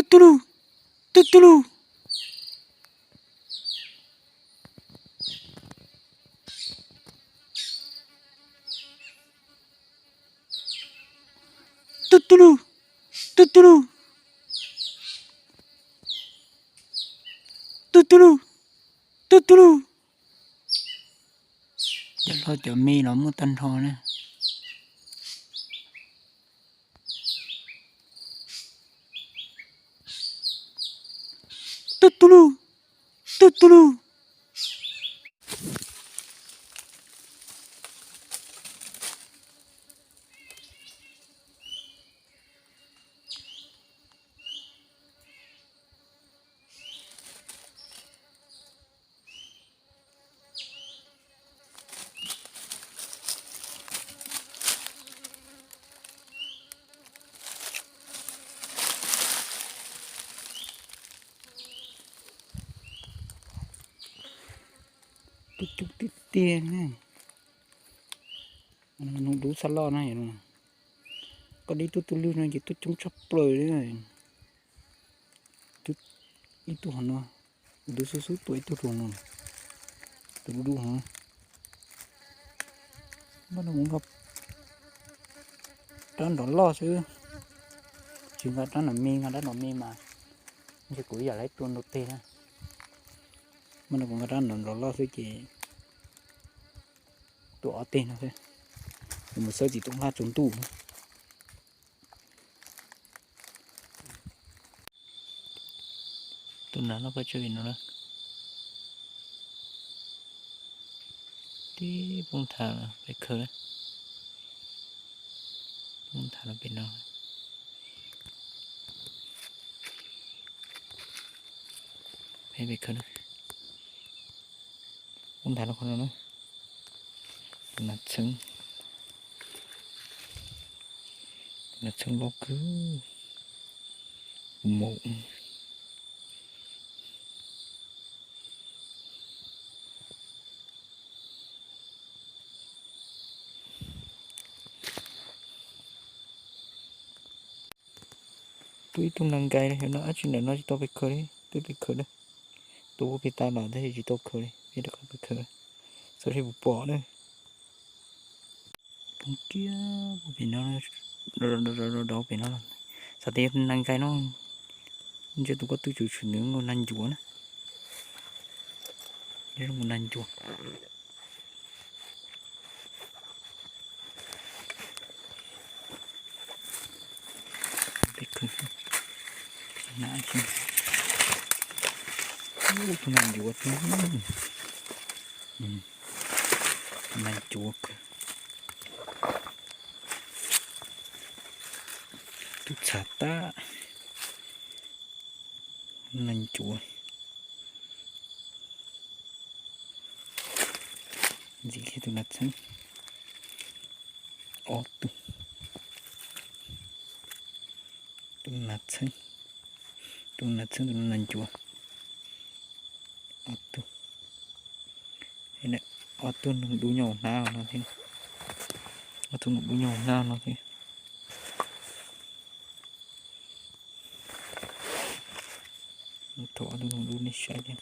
Tub tub lug, tub tub lug, tub tub lug, tub tub lug, tub tub lug, tub tub lug. Cov loj cov me los muaj tag nrho na. Tub tub lug, tub tub lug. Tub coob tiag tiag ne. Noog dub xab loj na. Koj dib tub tub lug no ces tub coob tshaj plaws li. Ib tug hov no, dub xub xub tua ib tug rau no, tus dub dub hov. Npaj no kuv nqa rab nrov loj xwb, tsis nqa rab nrov me, nqa rab nrov me mas ntshe kuv yam laib tua ntau teg na. Npaj no kuv nqa rab nrov nrov loj xwb ces tua ob teg no xwb. Kuv mus xawb txiv tub nqaj tsaus ntuj. Tus nav no koj tsa vim no na. Tib poob nthav pem khawv na. Poob nthav no pem no. Pem khawv na. Poob nthav no qhov no na. Tus nas txheeb. Tus nas txheeb loj kawg. Mus. Twb ib tug nas nkais no, ab tsi ntawm no tsis tau pem khawv li, twb pem khawv na. Tus ua pem tas los tab sis tsis tau khawv li, peb rov qab pem khawv. Xyov seb puas pom na. Poob kiag pem no, rau pem no. Xav tias yog nas nkais no, ntsia tus koj twb tshwm tshwm nws mus nas ncuav na. Mus nas ncuav. Tus nas ncuav, tus nas ncuav. Tus txhav tab. Nas ncuav. Ntxiv kiag tus nas txheeb. Ob tug. Tus nas txheeb, tus nas txheeb, tus nas ncuav. Ob tug. Ob tug noog dub nyob hnab no thiab. Ob tug noog dub nyob hnab no thiab. Thaum ob tug noog dub nej saib thiab.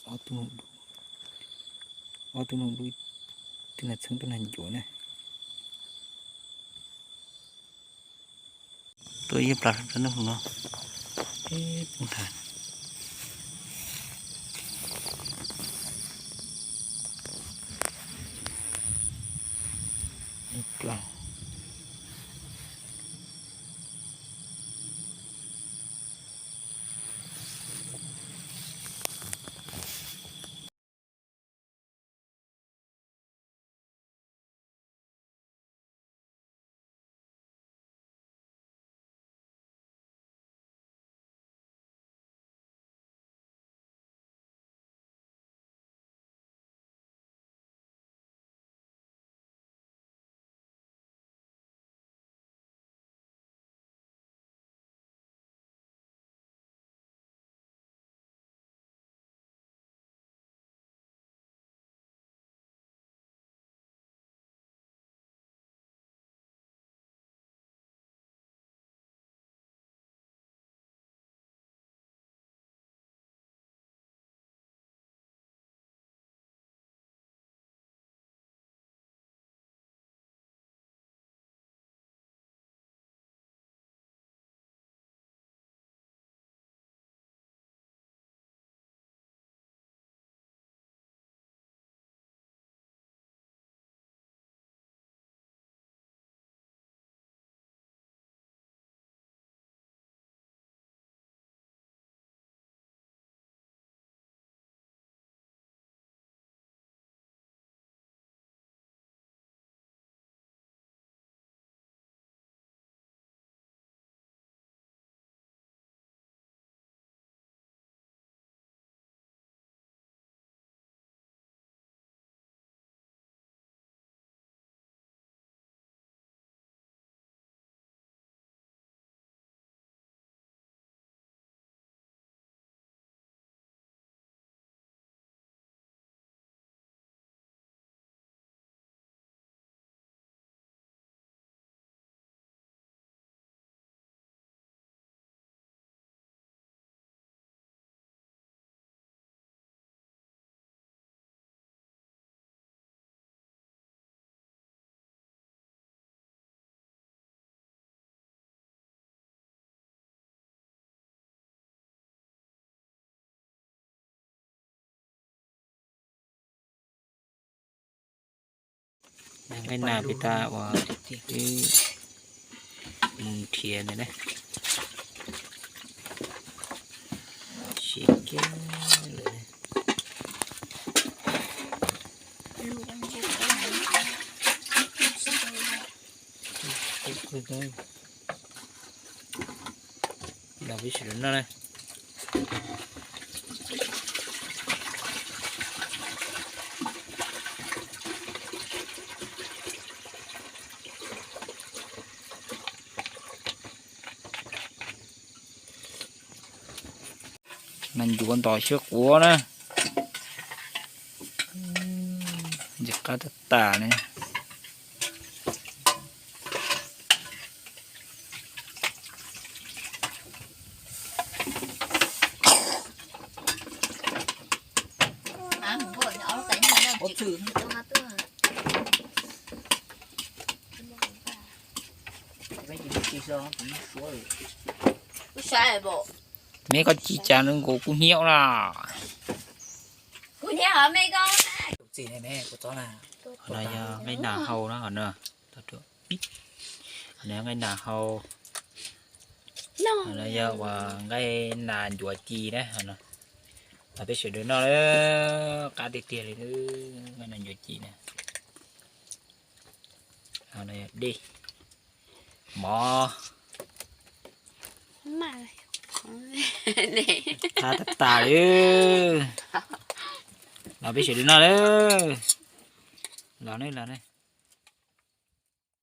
Ob tug noog dub, ob tug noog dub, tus nas txheeb tus nas ncuav na. Tuaj ib plas rau ntawm no, ib poob nthav. Ib plas. Nqaij nas pem tas uas wb mus nrhiav ntawd na. Siav kiag lawm. Los peb sawv daws noj na. Nas ncuav ntom siab quav na. Ntxim qab tag tas li. Meb koj ci cas nkaus kuv hnyiab na. Qhov no yog nqaij nas hau na, qhov no. Qhov no yog nqaij nas hau. Qhov no yog uas nqaij nas ncuav ci na, qhov no. Los peb sawv daws noj, qab tiag tiag li, nqaij nas ncuav ci na. Qhov no yog dej, mov. Qab tag tas li. Los peb sawv daws noj lawm. Los ne, los ne.